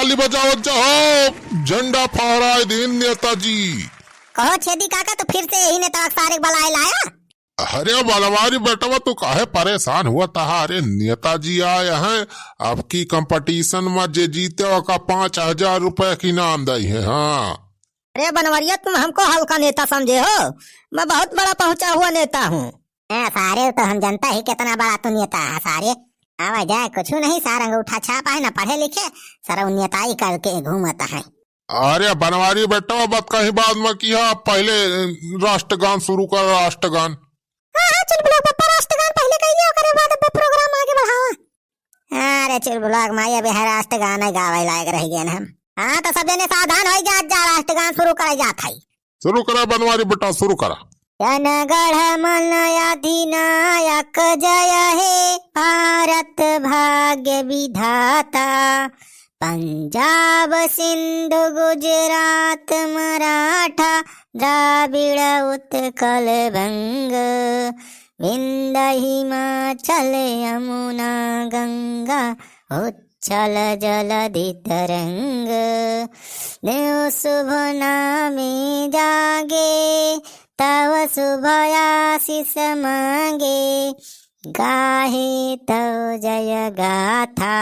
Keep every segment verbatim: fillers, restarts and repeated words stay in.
ताली बजावत जाओ, झंडा फहराए दिन नेताजी। कहो छेदी काका, तू फिर से यही नेता सारे बलाए लाया? अरे बनवारी बेटवा, तू काहे परेशान हुआ तहा? अरे नेताजी आए हैं, अबकी competition में जे जीते ओका पाँच हजार रुपया के इनाम दई है। हाँ। अरे बनवरिया, तुम हमको हल्का नेता समझे हो? मैं बहुत बड़ा पहुंचा हुआ नेता हूँ। ए, सारे तो हम जनता ही कितना बड़ा तू नेता है सारे। आवा जाए कुछ नहीं, सार अंगूठा छाप है, ना पढ़े लिखे, सारा नेताई करके घूमत है। अरे बनवारी बेटवा, बात कहीं बाद में किया, पहले राष्ट्रगान शुरू कर, राष्ट्रगान। हाँ, हाँ, चुलबुला पप्पा, राष्ट्रगान पहले कहिए, ओकरे बाद अब program आगे बढ़ावा। अरे चुलबुला के माई, अबे है राष्ट्रगान है गावे लायक रह गए हम। हाँ, तो सब जने सावधान हो जात जा, राष्ट्रगान शुरू करे जात है। शुरू करा बनवारी बेटा, शुरू करा। जनगण मन अधिनायक जय हे भारत भाग्य विधाता। पंजाब सिंधु गुजरात मराठा द्राविड़ उत्कल बंग। विंध्य हिमाचल यमुना गंगा उच्छल जलधि तरंग। देव शुभ नामे जागे तव शुभ आशीष मांगे। गाहे तव जय गाथा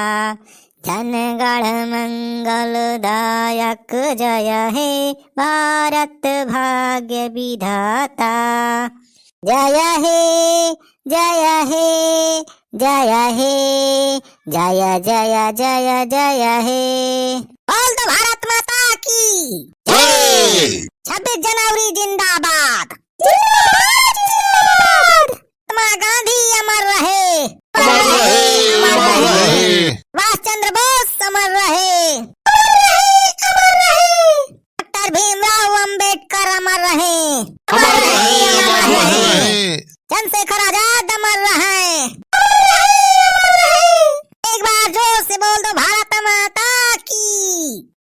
जनगण मंगलदायक। जय हे भारत भाग्य विधाता। जय हे, जय हे, जय हे, जय, जय, जय, जय हे। बोल दो भारत माता की जय। छब्बीस जनवरी जिंदाबाद। जिंदाबाद, जिंदाबाद। महात्मा गांधी अमर रहे। अमर रहे, अमर रहे। सुभाष चंद्र बोस अमर रहे। अमर रहे, अमर रहे। डॉक्टर भीमराव अंबेडकर अमर रहे। अमर रहे, अमर रहे। चंद्रशेखर आजाद अमर रहे। अमर रहे, अमर रहे। एक बार जोर से बोल दो, भारत माता की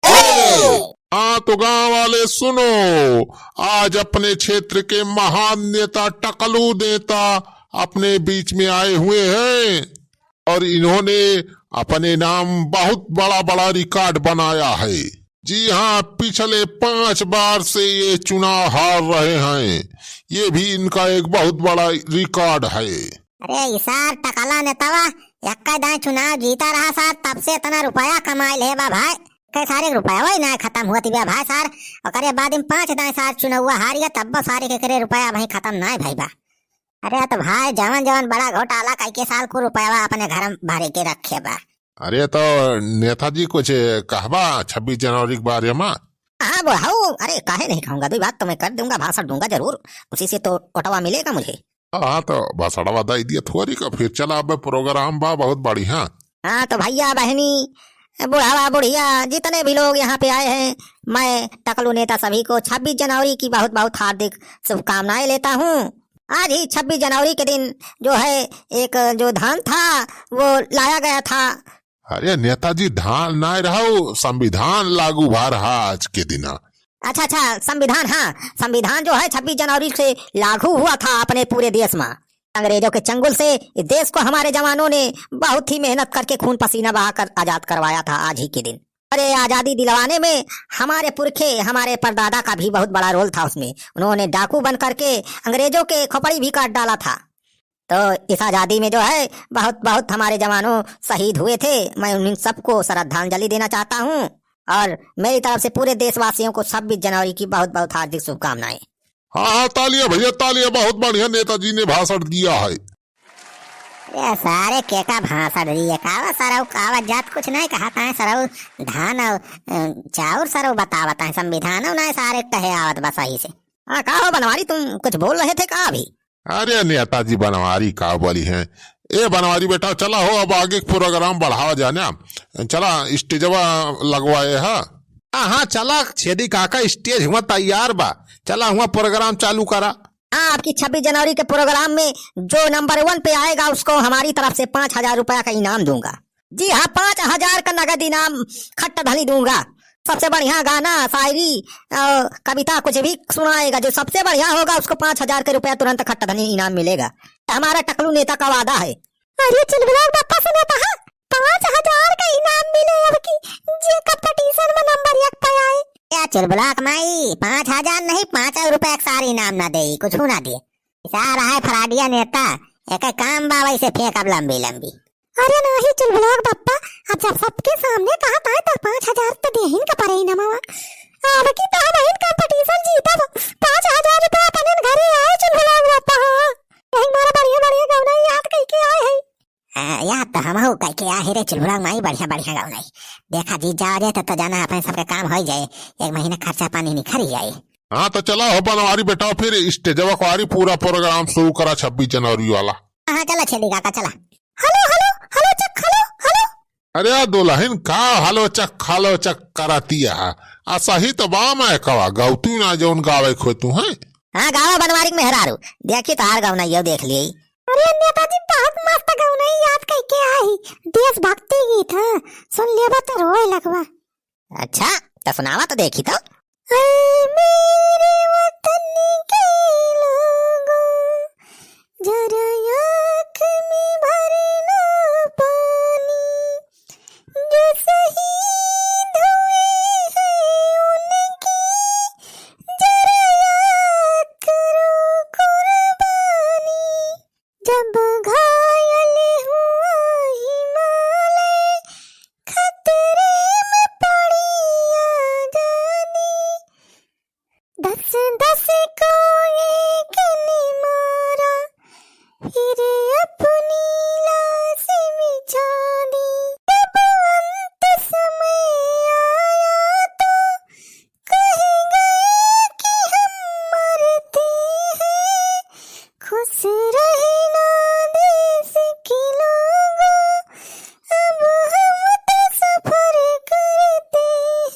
जय। हाँ तो गांव वाले सुनो, आज अपने क्षेत्र के महान नेता टकलू नेता अपने बीच में आए हुए हैं और इन्होंने अपने नाम बहुत बड़ा बड़ा record बनाया है। जी हाँ, पिछले पांच बार से ये चुनाव हार रहे हैं, ये भी इनका एक बहुत बड़ा record है। अरे ई सार टकला नेतावा, एक्का दाएं चुनाव जीता रहा सार, तब से इतना रुपया कमाए ले बा भाई। कई सारे रुपया वही ना खतम हुआ थी बा भाई सार। ओकरे बाद में पांच दाएं सार चुनाव हार गया, तब सारे के करे रुपया वही खतम ना भाई बा। अरे तो भाई जवन जवन बड़ा घोटाला कई के सार को रुपया अपने घर में भरे के रखे बा। अरे तो नेताजी कुछ कहबा छब्बीस जनवरी के बारे में? हाँ बुढ़ाऊ, अरे काहे नहीं कहूँगा, दो बात तो मैं कर दूंगा, भाषण दूंगा जरूर, उसी से तो ओटवा मिलेगा मुझे। हाँ, तो बसड़वा दई दिया थोरी का, फिर चला, अब program बा बहुत बढ़िया। हाँ, तो भैया, बहनी, बुढ़ावा, बुढ़िया, जितने भी लोग यहाँ पे आए हैं, मैं टकलू नेता सभी को छब्बीस जनवरी की बहुत, बहुत हार्दिक शुभकामनाएं लेता हूँ। आज ही छब्बीस जनवरी के दिन जो है, एक जो धान था, वो लाया गया था। अरे नेताजी, धान नाय रहो, संविधान लागू भा रहा आज के दिना। अच्छा, अच्छा, संविधान, हाँ, संविधान जो है छब्बीस जनवरी से लागू हुआ था अपने पूरे देश में। अंग्रेजों के चंगुल से इस देश को हमारे जवानों ने बहुत ही मेहनत करके खून पसीना बहाकर आजाद करवाया था आज ही के दिन। अरे आजादी दिलवाने में हमारे पुरखे, हमारे परदादा का भी बहुत बड़ा role था उसमें। उन्होंने डाकू बन करके अंग्रेजों के खोपड़ी भी काट डाला था। तो इस आजादी में जो है बहुत, बहुत हमारे जवानों शहीद हुए थे। मैं उन सबको श्रद्धांजलि देना चाहता हूँ और मेरी तरफ से पूरे देशवासियों को छब्बीस जनवरी की बहुत, बहुत हार्दिक शुभकामनाएं। हाँ, हाँ, तालियां भैया, तालियां, बहुत बढ़िया नेताजी ने भाषण दिया है। ये सारे के का भाषण दिए, कावा सरऊ, कावा जात कुछ नहीं कहता है सरऊ, धान और, अ, चाउर सरऊ बतावत है, संविधान नहीं सारे कहे आवत बा सही से। हाँ, का हो बनवारी, तुम कुछ बोल रहे थे का अभी? अरे नेताजी बनवारी का बोली हैं? ए बनवारी बेटा, चला हो, अब आगे program बढ़ावा जाए ना, चला stageवा लगवाए हा। हाँ, हाँ, चला छेदी काका, stage हुआ तैयार बा, चला हुआ program चालू करा। हाँ, आपकी छब्बीस जनवरी के program में जो number one पे आएगा उसको हमारी तरफ से पाँच हजार रुपया का इनाम दूंगा। जी हाँ, पाँच हजार का नगद इनाम खट्टा धनी दूंगा। सबसे बढ़िया गाना, शायरी, अ, कविता कुछ भी सुनाएगा, जो सबसे बढ़िया होगा उसको पाँच हजार के रुपया तुरंत खट्टा धनी इनाम मिलेगा। हमारा टकलू नेता का वादा है। अरे चिलबुला बप्पा से ना कहा, पाँच हजार का इनाम मिले अब की, जे कपटी चुलबुला क माई, पाँच हजार नहीं, पाँच रुपया क सार इनाम ना देई, कुछ ना दे। सार है फराडिया नेता, एके काम बा वैसे फेंकब लंबी लंबी। अरे नाही चुलबुला क बप्पा, अब जब सबके सामने कहत आए तो पाँच हजार तो देहिन का परे इनामवा। अब की तो हम ही competition जीतब, पाँच हजार रुपया अपने घरे आए चुलबुला क बप्पा। हाँ, यही मारा बढ़िया बढ़िया गवनई याद कइके आए है। आ, याद तो हमहू कइके आए है रे चुलबुला क माई, बढ़िया बढ़िया गवनई। देखा जीत जावा जाए तो, तो जाना अपन सबके काम होइ जाए, एक महीना खर्चा पानी निखर जाए। हाँ, तो चला हो बनवारी बेटा, फिर स्टेजवा को आरी पूरा program शुरू करा छब्बीस जनवरी वाला। हाँ, हाँ, चला छेदी काका, चला। Hello, hello, hello, check, hello, hello। अरे आ दुलहिन, का hello check, hello check कराती है? आ सही तो बा मैं कवा, गौतू ना जौन गावे खो तू हैं। हाँ, गावा बनवारी क मेहरारू, देखी तोहार गवनइयो देख लिये। अरे नेताजी, बहुत मस्त गवनई याद कइके आई, देशभक्ति गीत है, सुन लेबा तो रोए लगबा। अच्छा, त सुनावा त देखी त। ऐ मेरे वतन के लोगों, जरा आँख में भर लो पानी, जो शहीद हुए हैं उनकी, जरा याद करो कुर्बानी। जब घायल हुआ हिमालय, खतरे में पड़ी आजादी। दस दस को एक ने मारा, फिर अपनी लाश बिछा दी। जब अंत समय आया तो कह गए कि हम मरते हैं, खुश रहना देश के लोगों, अब हम तो सफर करते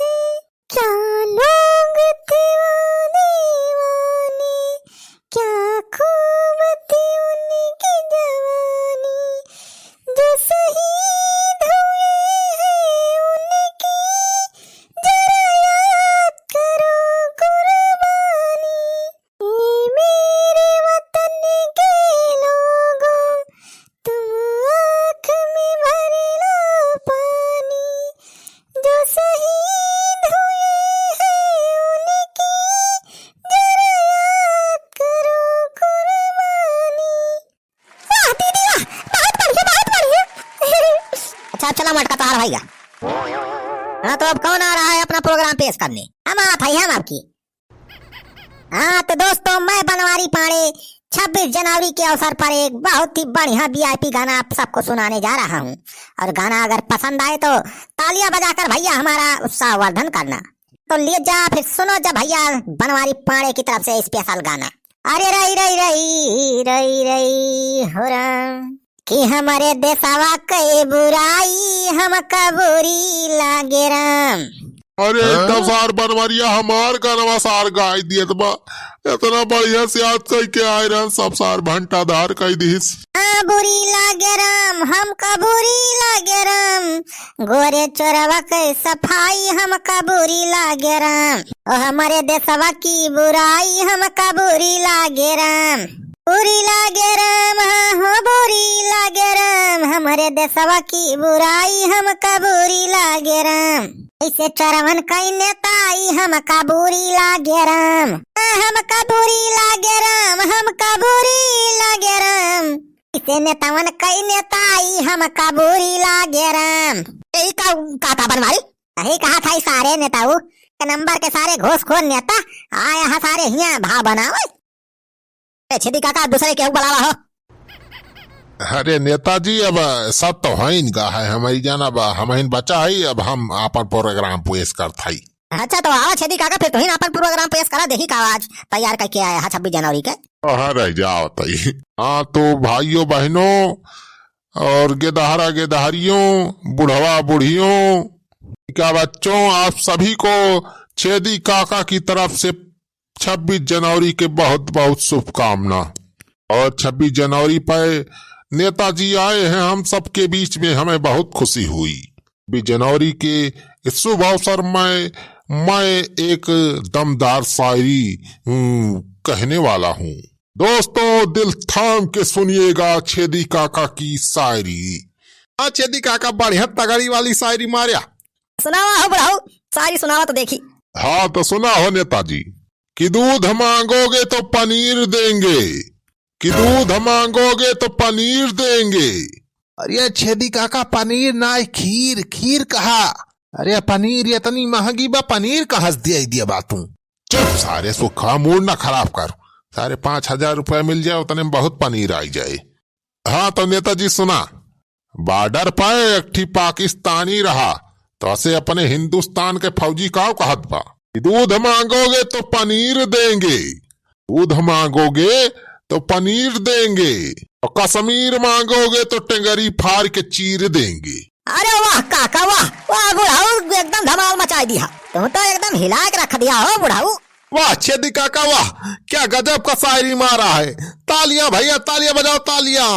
हैं। क्या लोग थे वो दीवाने, क्या खूब थी उनकी जवानी, जो शहीद हुए हैं उनकी, जरा याद करो कुर्बानी। ए मेरे वतन के लोगों, तुम आँख में भर लो पानी, जो शहीद हुए हैं उनकी, जरा याद करो कुर्बानी। वाह दीदी वाह, बहुत बढ़िया, बहुत बढ़िया। अच्छा, अब चला मटका तोहार भइया। हाँ, तो अब कौन आ रहा है अपना program पेश करने? हम आप है, हम आपकी। हाँ, तो दोस्तों, मैं बनवारी पांड़े छब्बीस जनवरी के अवसर पर एक बहुत ही बढ़िया VIP गाना आप सबको सुनाने जा रहा हूँ। और गाना अगर पसंद आए तो तालियां बजाकर भइया हमारा उत्साहवर्धन करना। तो लिए जा फिर सुनो जा भइया बनवारी पांड़े की तरफ से special गाना। अरे रई, रई, रई, रई, रई, हो राम। कि हमरे देसवा के बुराई हमका बुरी लागे राम। अरे, हाँ? एकदम सार बनवरिया हमार गनवा सार गाय दियत बा। इतना बढ़िया से याद कइके आए रहन, सब सार भंटाधार कइ दिहिस। हाँ, बुरी लागे राम, हमका बुरी लागे राम। गोरे चोरवा के सफाई हमका बुरी लागे राम। ओ हमरे देसवा की बुराई हमका बुरी लागे राम। बुरी लागे राम, हाँ हो बुरी लागे राम, हमरे देसवा की बुराई हमका बुरी लागे राम। ऐसे चोरवन कई नेताई हमका बुरी लागे राम। हाँ, हमका बुरी लागे राम, हमका बुरी लागे राम। ऐसे नेतावन कई नेताई हमका बुरी लागे राम। यही का, का था बनवारी? यही कहा था ई सारे नेताऊ के नंबर के सारे घूसखोर नेता आए हैं सारे हियां भाव बनावे। ए, छेदी काका, दूसरे केहू बुलावा हो। अरे नेताजी, अब सब तो होइन गा है, हमही जाना बा, हमहिन बचा है, अब हम आपन program पेश करत हई। अच्छा, तो आवा छेदी काका, फिर तुहिन आपन program पेश करा, देखी का आज तैयार कइके आया है छब्बीस जनवरी के। हाँ, रह जाओ तई। हाँ, तो भाइयों बहनों और गेदहरा गेदहरियों, बुढ़वा बुढ़ियों, का बच्चों, आप सभी को छेदी काका की तरफ से छब्बीस जनवरी के बहुत बहुत शुभकामना। और छब्बीस जनवरी पर नेताजी आए हैं हम सबके बीच में, हमें बहुत खुशी हुई। छब्बीस जनवरी के इस शुभ अवसर में मैं एक दमदार शायरी, हम्म, कहने वाला हूँ। दोस्तों, दिल थाम के सुनिएगा छेदी काका की शायरी। हाँ छेदी काका, बढ़िया तगड़ी वाली शायरी मार्या। सुनावा हो बुढ़ऊ, शायरी सुनावा तो देखी। हाँ, तो सुना हो नेताजी, कि दूध मांगोगे तो पनीर देंगे, कि दूध मांगोगे तो पनीर देंगे। अरे छेदी काका, पनीर नाय, खीर, खीर कहा। अरे पनीर इतनी महंगी बा, पनीर कहाँ से दिया, दिया बा तू? चुप सारे, सुखा मूड ना खराब कर। सारे पाँच हजार रुपया मिल जाए, उतने में बहुत पनीर आई जाए। हाँ तो नेताजी सुना, बॉर्डर पर एक ठी पाकिस्तानी रहा, तो उसे अपने हिंदुस्तान के फौजी काव कहत बा कि दूध मांगोगे तो पनीर देंगे, दूध मांगोगे तो पनीर देंगे, और कश्मीर मांगोगे तो टेंगरी फाड़ के चीर देंगे। अरे वाह काका वाह, वाह बुढ़ऊ एकदम धमाल मचाई दिया, तुम तो एकदम हिला के रख दिया हो बुढ़ऊ। वाह छेदी काका वाह, क्या गजब का शायरी मारा है। तालियां भैया, तालियां बजाओ, तालियां।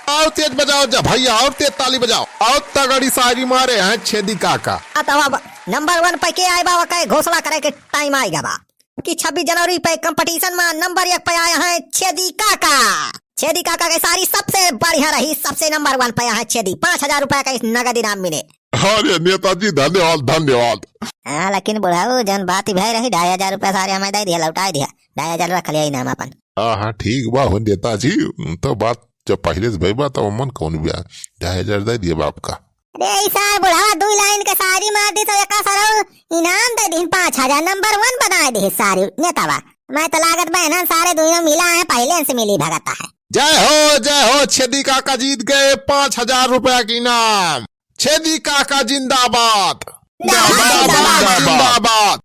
और तेज बजाओ जा भैया, और तेज ताली बजाओ। और तगड़ी शायरी मारे हैं छेदी काका। आ, तो अब नंबर वन पे के आए बा, ओके घोषणा करे के टाइम आएगा बा कि छब्बीस जनवरी पे कंपटीशन में नंबर एक पे आया है छेदी काका। छेदी काका के शायरी सबसे बढ़िया रही, सबसे नंबर वन पे आया है छेदी। पाँच हजार रुपया का इस नगद इनाम मिले। अरे नेताजी धन्यवाद, धन्यवाद। हाँ, लेकिन बुढ़ऊ जौन बात भय रही, ढाई हजार रुपया सारे हमें दे दिया, लौटाई दिया। ढाई हजार रख लिया इनाम अपन। हाँ, हाँ, ठीक बा हो नेताजी, तो बात जब पहिले से भई बा, तो मन कौन बिया, ढाई हजार दे दिया बाप का। अरे, ई सार बुढ़वा दुई लाइन के शायरी मार दी, तो एका सारा इनाम दे दीन पाँच हजार, नंबर वन बनाए दे सारे नेतावा। मैं तो लागत बा, इन्हन सारे दुइयों मिला है, पहिले से मिली भगत है। जय हो, जय हो, छेदी काका जीत गए पाँच हजार रुपया के इनाम। छेदी काका जिंदाबाद। जिंदाबाद, जिंदाबाद। जिंदाबाद।